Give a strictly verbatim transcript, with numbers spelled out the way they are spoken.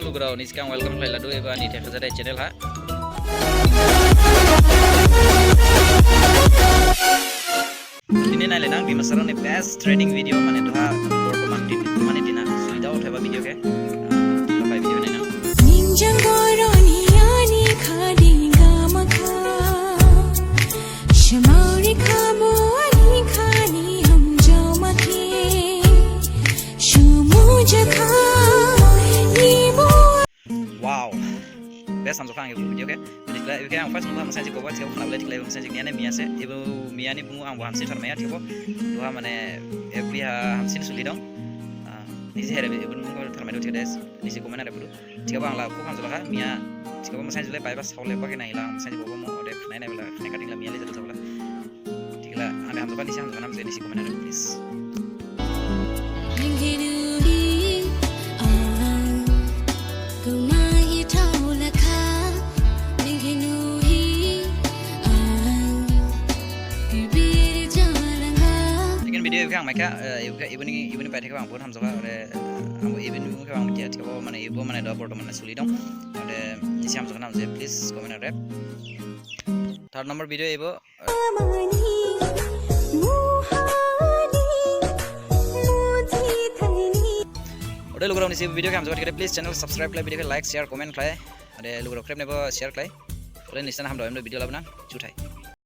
Lugurao, nisi khe ang welcome khlailadu ebo ani Thekhajarai channel ha. Dini nailainang Dimasarao ni best trending video, mane duha bortoman din, mane dina suidao thaiba video khe. Ah, duha bai video nainang. Ning jang goroni ani khadi gamakha. Shemauri khabo ani khadi hamjao makhe. Shumu jakha ibo. Wow. Best hamjaokha ang ebo video khe. Thikhala ebo khe ang first nuba masainjik bobo, thikhala khnabalai thikhala ebo masainjik niyane miya se. Ebo miya ni bumu ang bo hamsi tharmaiya thikhala. Duha mane F B ha hamsin suli dong. Ah, nisi here ebo bumu tharmaidu thikhala nisi comment ha rebdu. Thikhabo ang la kho khan jolakha miya, thikhabo masainjik le baiba saole ba khe naila masainjik bobo mo ode khnai naibla khnai kating la miya le jadu jabla. Thikhala ang hamjaokha nisi hamjaokha nam je nisi comment ha please. Second video ebo khe ang maikha, eh, ebo khe, ebo ni, ebo ni bai thikhala ang bo hamjaokha, ode, eh, ang bo ebo ni bumu khe ang mithiya, thikhabo mane ebo mane da bortoman suli dong. Ode nisi hamjaokha nam je please comment ha reb. Third number video ebo, eh, Ode lugurao nisi video khe hamjaokha thikhala please channel subscribe khlai, video khe like, share, comment khlai. Ode lugurao khrip nebo share khlai. Ode nisi na hamdao emdo video labnang. Juthai.